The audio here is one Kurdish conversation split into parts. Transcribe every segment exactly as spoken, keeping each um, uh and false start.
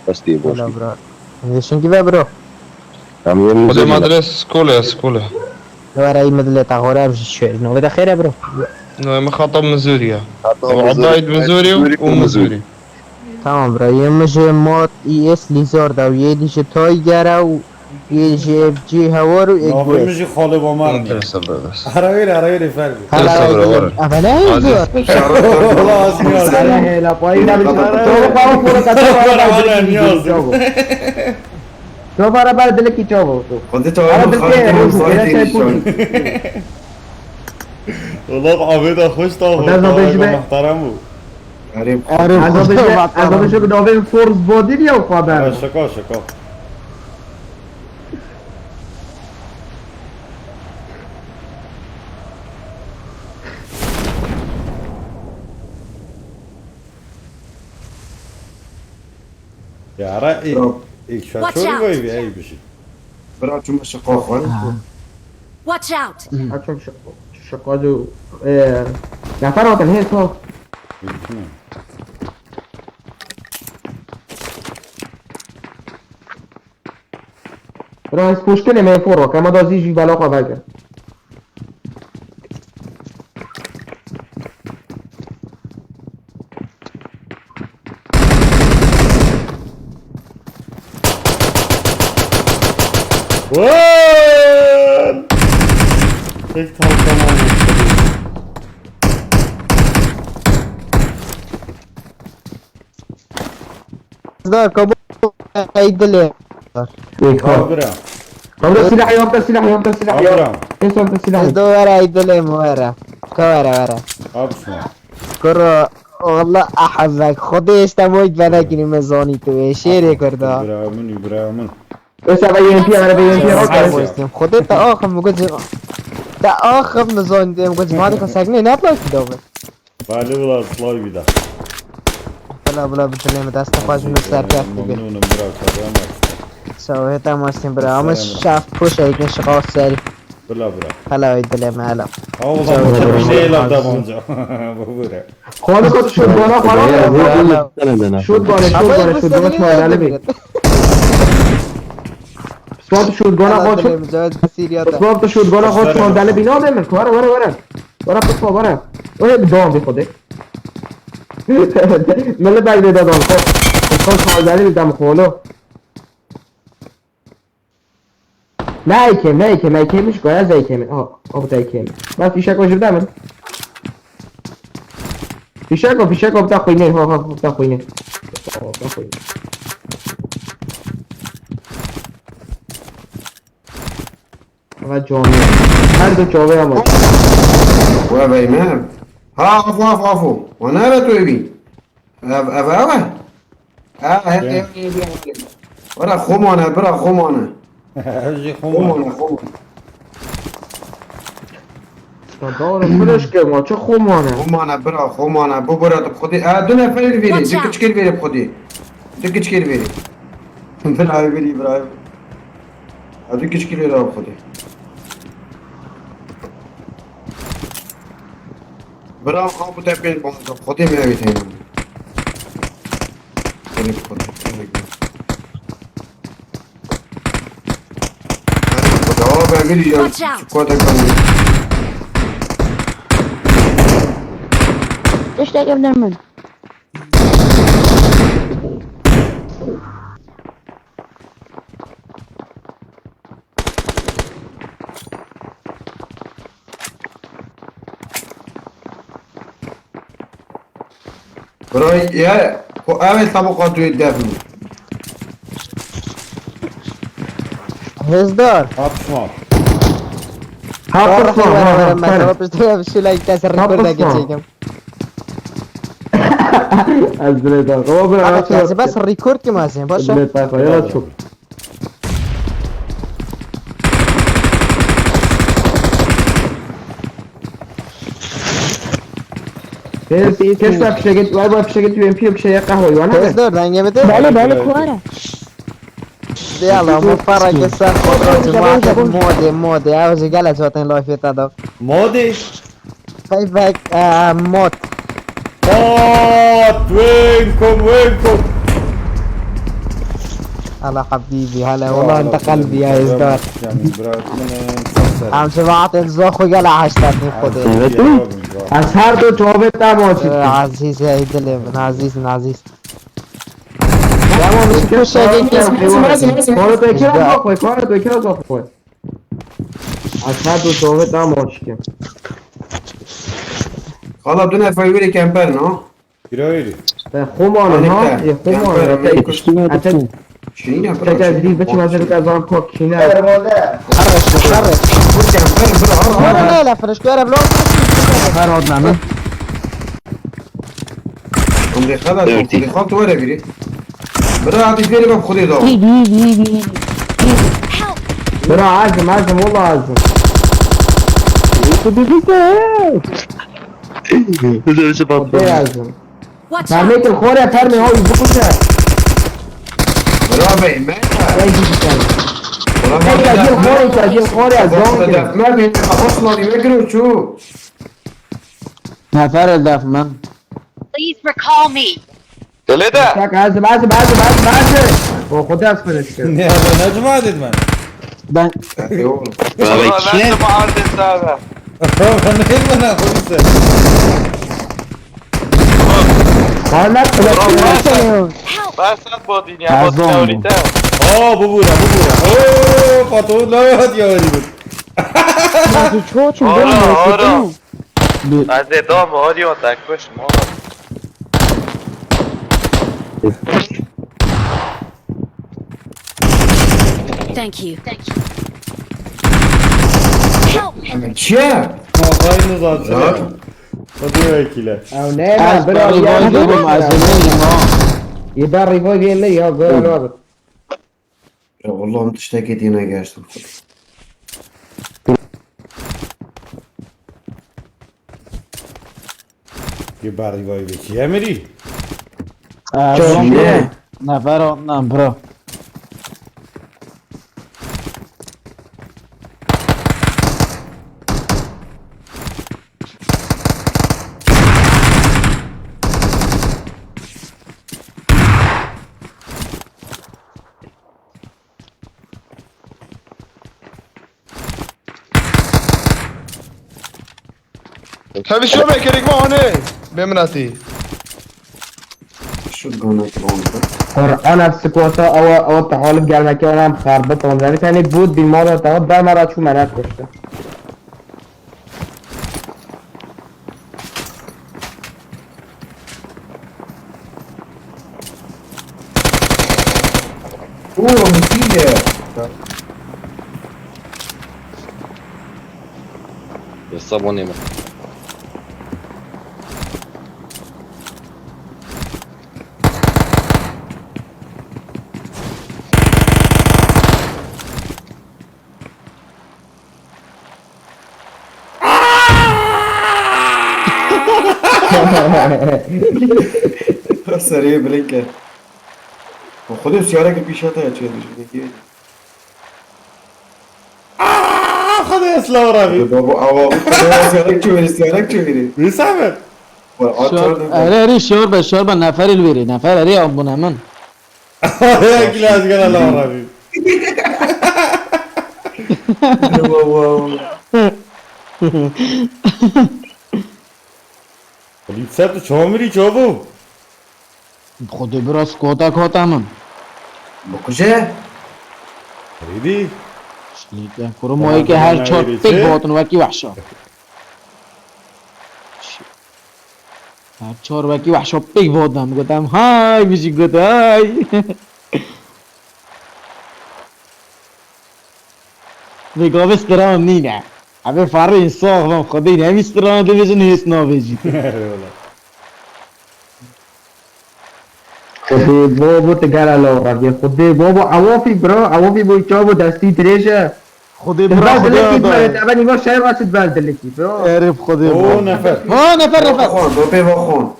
Bes tê boş. Hello, bro. Vêşinkî ve, bro. Em yê Xwedê mizirî ne. Madres skole, skole. Were, î midilê te xora, em jî şêrin. Wê de xêre, bro. No, em xata Mizorî ya. Xata Mizorî. Ev Edaid Mizorî û Mizorî. Tamam, bro. Yê min ji mod E S Lizard e û yê dî ji Tiger e û yê ji F G Hewar û Navê Egwez. Min jî Xalê Bamer. Enteresan, bro. Ara wêre, ara wêre ferq. Hala Enteresan, bro. Wala az mı yazdı? Hele payı da bir çorba, pamuk bunu kaçırma. Ara ne yazdı? Çorba ara bar dileki çorba. Xwedê tu Ara dileki çorba. Ulan Ahmet de hoş da hoş. Muhterem bu. Erê, Erê, ez xwedê bêje, ez bêje bi navê Force Body ya xwe ber. Ha, şaka, şaka. Ya, ara ilk, Bro. ilk şu Watch çoğu out. Vay bir ey bir şey. Bira çuma şaka xwe. Ha. Watch out! Ha, çok şaka, şaka do, e, nefer hatin, he, to. Bira ez poştene me foro, kama da zî jî bela xwe veke. Lan! Tek kalkan almış. Dar, kabul. Ey dilê. Ê, Al ka. bira. Kabul silah yok da, silah yok da, silah Al yok. bira. En son da silah Ez yok. do were, ey dilê mi were. Ka were, were. Al şunu. Kuro, Allah ahvek. Xwedê işte moyt venekini me zani tu ê. Şêrê kurda. Bira min, bira min. Ösa ve Y M P, ara ve Y M P, Sen ok. Sen Xwedê te axim, mi got, te axim mi zani tu ê. Mi got, ma de ka sekne ne yaplar ki dawe. Bale, wila, silav bî de. Bila, bila, bi dilê min dest xwe ji min serkeft bibe. Memnûnim bira, karê me. Sağ ol, heta mastin bira. Ama Sağ ol. Şaf poş eykin şiqas serî. Bila bira. Hala oy dilê me, hala. Aw, Sağ ol, lan, çabuk çabuk. Şey, lan, tabanca. Bu bira. Xwedê xwe tu şût gona xwe Ya, rane. bu, bu, bu, ne, ne, ne. Şût gona, şût Ama gona, bu şût gona, seni çawa ne deli bî. Squad şût gona Hala xwe dilê çût. Min cevaz Sîrya da. Squad şût gona xwe çawa deli bî. Nade min. Were, were, were. Were, pisma, were. Oye, bir doğan bir xwedê. Millet belki de doğan. Xwe, xwe çawa deli bir dem xolo. Ne ekem, ne ekem, ekem iş koya, ez ekem. Ha, o da ekem. Bas, fişek o jibde min. Fişek o, fişek o, bita xwînê, ha, ha, bita xwînê. Bita xwînê. Ama canlı. Her de çavê ama. Wa veyme. Ha, afu, afu, afu. Wa nere tu evi? Ev, ev, ev. Ha, he, he, he, he. Ora, xomane, bira, xomane. Ev jî xomane. Xomane, xomane. Doğru, fırış ke ma, çok xomane. Xomane, bira, xomane. Bu bira tu xudi. Ha, du nefer veri, Watch out. Du küçük veri xudi. Du küçük veri. Bira, veri, bira. Ha, du küçük veri xudi. Bira, ha, bu tepên bazı. Xudi mi evit heyman. Xudi, xudi, xudi. Xudi, o ben bir ya, Watch out. Şu koda kalıyor. Beş dakika evden ben. Bro, ya, ko ave tabu katu def mi? Hêzdar. Atma. Ha, Tamam, tamam, tamam, tamam, tamam. Tamam, tamam. Tamam, tamam. Ez dirê da. Tamam, bro, Ama tamam. Kes bes record kim azim, başa? Dirê da, ya çok. Kes, kes bak fişe git, var bak fişe git, U M P yok, şey ya, kahve, yuvarlak. Kes dur, ben gemide. Bale, bale, kuara. Yalla, mı para kes sen, modê, modê, modê, ya, hoca gel, zaten lafiyet adam. Modê? Payback, e, mod. Mod, welcome, welcome. هلا حبيبي، هلا والله، انت قلبي يا إزدار. Em ji vaatên zor xwe gel aştardin Xwedê. Evet. Ez her du çavê te maçî dikim. Azîz ey dilê min, azîz min, azîz. Tamam, işte, kuşa geçiyorsun. Kore tu kira zor xwe, kore tu kira zor xwe. Ez her du çavê te maçî dikim. Xala, du nefer wîrê kemper no. Girayîrî. Te xwe mane ha, Anî te, e xwe mane. Te kuştî me te dikî. Şîne, bira, Çeke şîne. Dî biçim ez dikar zan kok şîne. Herre, herre. Vur kemper, bira, har, har. Bira, ne lafını, şu ara blok. Her odna mı? Kumdê xala, Dörtî. Kumdê xal tu were biri. Bira, hadi biri bak Xwedê da. Bira, azim, azim, valla azim. Bira, işte bak. Xwedê azim. Watch out! Fermê kir xorê, fermê, ha, wî bikuşe. Bira bey, me. Ey, bikuşe. Bira Ey, bey, gel, gel, xorê, gel, gel, xorê, zon kir. Def me bin, asla dî me kiro çû. Nefer def me. Please recall me. Dilê de. Çak, azim, azim, azim, azim, azim. O, Xwedê ez finish kir. Ne, ne cuma dedim ben? Ben. Yok. Baba, Ulan kim? Nasıl bağırdın sana? Ne bana koysa? Parmak Ulan bırakın. Nasıl? Help! Ben sen bu dünya, bu Pardon. Teorite. Aa, bu bura, bu bura. Oo, Fatu, ne yapıyor öyle bir? Hadi çoğu için Ora, görmüyor, ora. Kötü mü? Bir. Ez ê dam alî wan te kuşt ma. Thank you. Help! Hemen çiye? Ha, aynı zaten. Ya. Hadi vekile. Ew ne Ez lan, bira, bari ya, vay ya, dedim, ya. Ez eminim ha. Ye ben revive yeme ya, böyle abi. Ya Allah'ım, tiştekê dî negeştim. Yê berî vay vekî emirî. Ee, Çok zombi iyi. Nefer ondan bro. Hevî şo be, kerek me hane. Bê min atî. Şu gana kron. Qur'an ev squata awa, awa tahalib gelmeke ona em xerbi ton. Evi tenê bot bir mala taha, ber mara çû me nekuşti. Oo, müthiş ya. Yasa bonê min. Serê bilin ke. Xwedê siyare kir pîşa te ya çê dijminekî. Aa, Xwedê silav rabî. Babo, awa, Xwedê siyare çêvirî, siyare çêvirî. Wî sabe. Wala, Şor, atar da. Erê, erê, şor be, şor be, nefer li wêrê, nefer, erê, abone min. Yek laz gel Allah rabî. Wow, wow. Lîtser tu çamirî çabu. Xwedê biraz kotak hata min. Bikuje. Rîdî. Şlîte. Kurum o ki her çor pek botin wekî wahşa. Her çor wekî wehşa pêk vodan, gotam, hay, bijî got, hay. Vê gavê stran nîne. Evê farê însan, van Xwedê ne, vî stran dibêjin, hês navêjî. Eyvallah. Xwedê babo, tu gera lo revê. Xwedê babo, ewafî bro, ewafî bo çav û destî dirêj e. Xwedê bira, Xwedê dilekî da. Eve nîva şev açit ber dilekî bro. Erê Xwedê. O nefer. Ha, nefer, nefer. Xon, do pê va xon.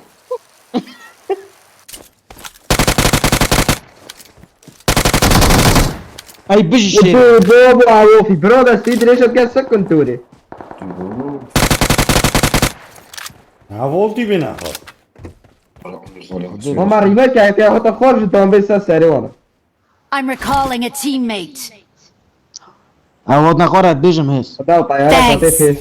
Ay bijî şêr. Xwedê babo, ewafî bro, destî dirêj e, kes sekun tûrê. Ha, voltî bîne xwe. Mama rîme ke, ke hota xor ji dambê ser serê wana. I'm recalling a teammate. Ew hat nexwara dibêjim hêz. Xuda û teyara Thanks. Xwedê pêş.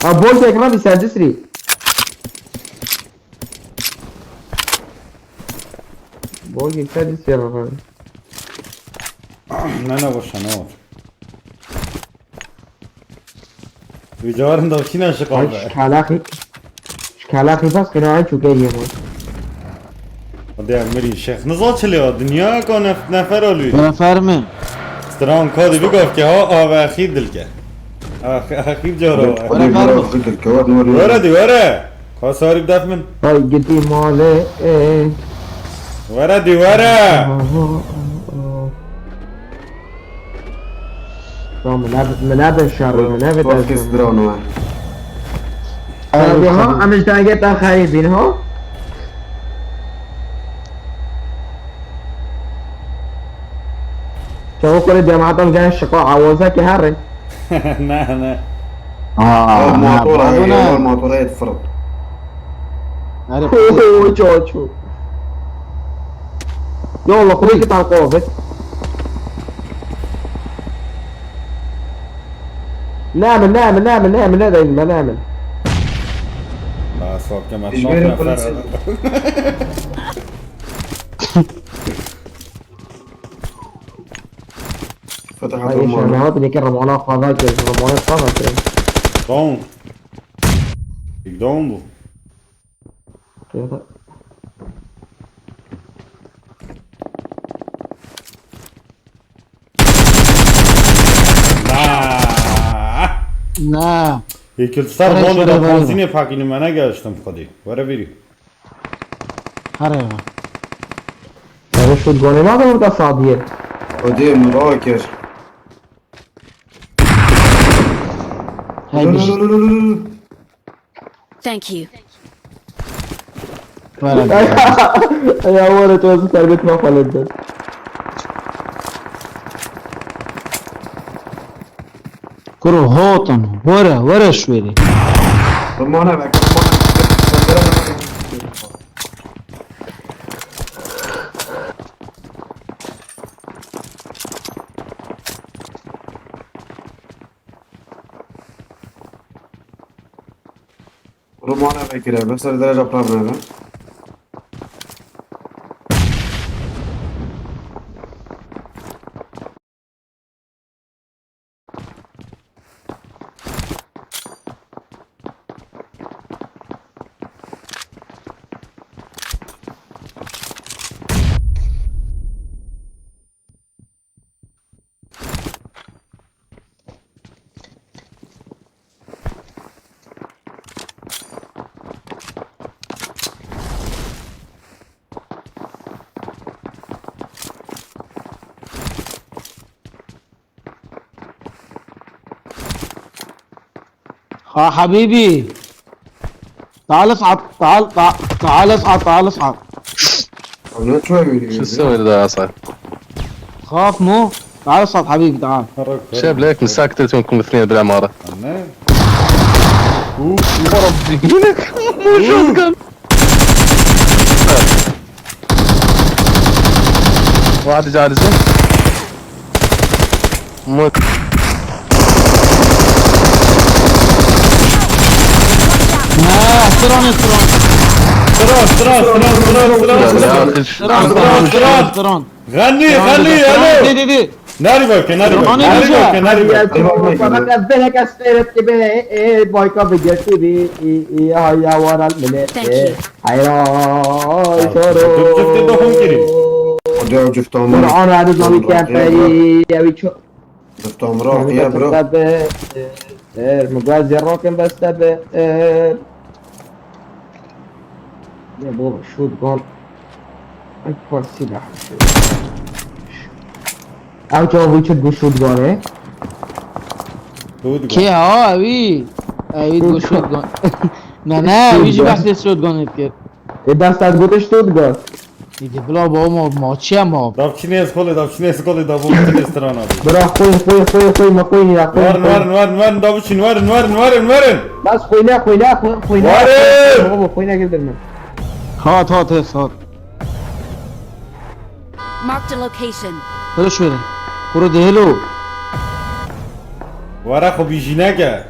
Ha, bol tek rabî ser cisrî. Bol yek ser cisrî rabî. Ne, ne, boş ver, ne olur. Wî carin da kî neşiqabe. Ay, şikalaxî. Şikalaxî bas qîna ay çûke yê xwe. Hadi ya mirî şex. Niza çi lê ya? Dinya ka nef-, nefer alû. Nefer mi? Stran kadî bigav ke ha, ave axîr dilke. Ax-, axîr cara. Were fermo. Were di were. Ka sarî bi def min. Ay gidî malê, e. Were di were. Aha, aha. Tamam, min nebe, min nebe şer, min nebe. Kes dira nû. Abi ha, em ji dengê te xerîbîn ha. Çawa kurê cemaetan gel şiqa awaza ki herre. Ne, ne. Aa, motora, motora, motora et fırın. Ço, ço. Ya Allah, kurê ki tan qovit. Namin, namin, namin, namin, ne dayım ben namin. Aa, soktum, Hiç atma, benim atma, polisi- atma. Fetah Ay, Abdurrahman. Şahmehat, ne ki Ramona xwada ki, Ramona xwada ki. Down. Big down bu. Ya da Na. Yekil sar Were, bonda were, da were. Panzine pakini mene geliştim kodi. Were biri. Hare ya. Were şu gone ma da burada sadiye. Kodi mura kir. Hey, bir. Thank you. Were. Ya were, tu serbet ma falan. Kuro hotan, were, were şwêrê. Rimane be, rimane be. Rimane be kire, be ser dereca pravne be. ها حبيبي. تعال اصعد، تعال، تع-، تعال اصعد، تعال اصعد. شو تسوي ده يا صاحبي؟ خاف مو؟ تعال اصعد حبيبي، تعال. شاب ليك مساكتة منكم اثنين بالعمارة. وربي. مو شوت جن. واحد جاي على الزين. موت. آه، ترون، ترون. ترون، ترون، ترون، ترون، ترون، ترون. يا أخي، شو ترون، ترون، ترون، ترون. غني، غني، ألو. دي، دي، دي. ناري بوكي، ناري بوكي، ناري بوكي، ناري بوكي. فقط أبهك أستيرت كبه، إيه، بايكا بجرتي بي، إيه، إيه، هاي يا ورا الملك، Thank you. إيه. Hayra, şoro. Cifte de hon kirî. Hocam, cifte hon. Kur'an adı zami kemperi, evi çok. Cifte hon bırak ya, bro. Tabi, er, mugaz yarroken beste be, er. Ya bu shotgun. Ay, kar silah. Ew çawa bû çi bû shotgun e? Shotgun. Kê ha, ewî? Ewî bû shotgun. Ne, ne, ewî jî behsê shotgun dikir. E, dest ez gote shotgun. Êdî bila bo ma maçiye ma. Davçînê ez kolê, davçînê ez kolê, davo bitinê strana. Bira, xwîn, xwîn, xwîn, xwîn, me xwîn ya, xwîn, Werin, xwîn. werin, werin, werin, davçîn, werin, werin, werin, werin. Bas xwîne, xwîne, xwîne, xwîne. Werin! Baba, xwîne girdirme. Hat hat es hat. Marked a location. Hele şöyle. Kuru de helo. Were xwe bîjî neke.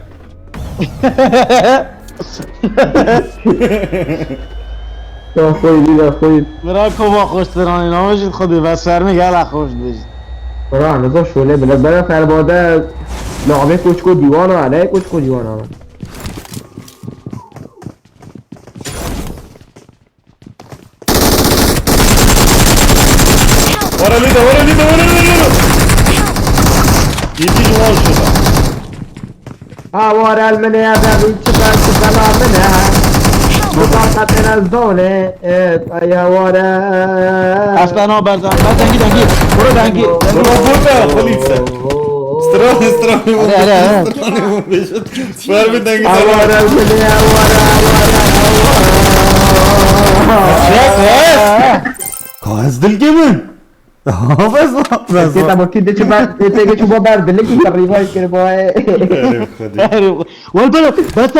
Ya xwîn, ya xwîn. Bira kova xweş stranê name jî xwedê ve sermi gela xweş dibêjî. Bira, niza şöyle bile, bera ferbade. Navê koçko dîwana, ne koçko dîwana. Were lîde, were lîde, were lîde, were. Yetî ji wan şida. Ha, ware el mine ya, ben bir çıkar çıkar amine. Bu da zaten el zone. Evet, ay ya ware. Aslan o berdan. Ben dengi dengi. Kuru dengi. Baba burada polîse. Stranê, stranê. Hele, hele, hele. Stranê bêjin. Ver bir dengî Ha, sana. ware el mine ya, ware, ware, ware. Yes, yes. Ka ez dilgê min. Bes lan, bes Tê lan. tamam, tê çi ben, tê çi bu ben, dilik ki revive kir bu. Erê xwedê. Wal bela. Bes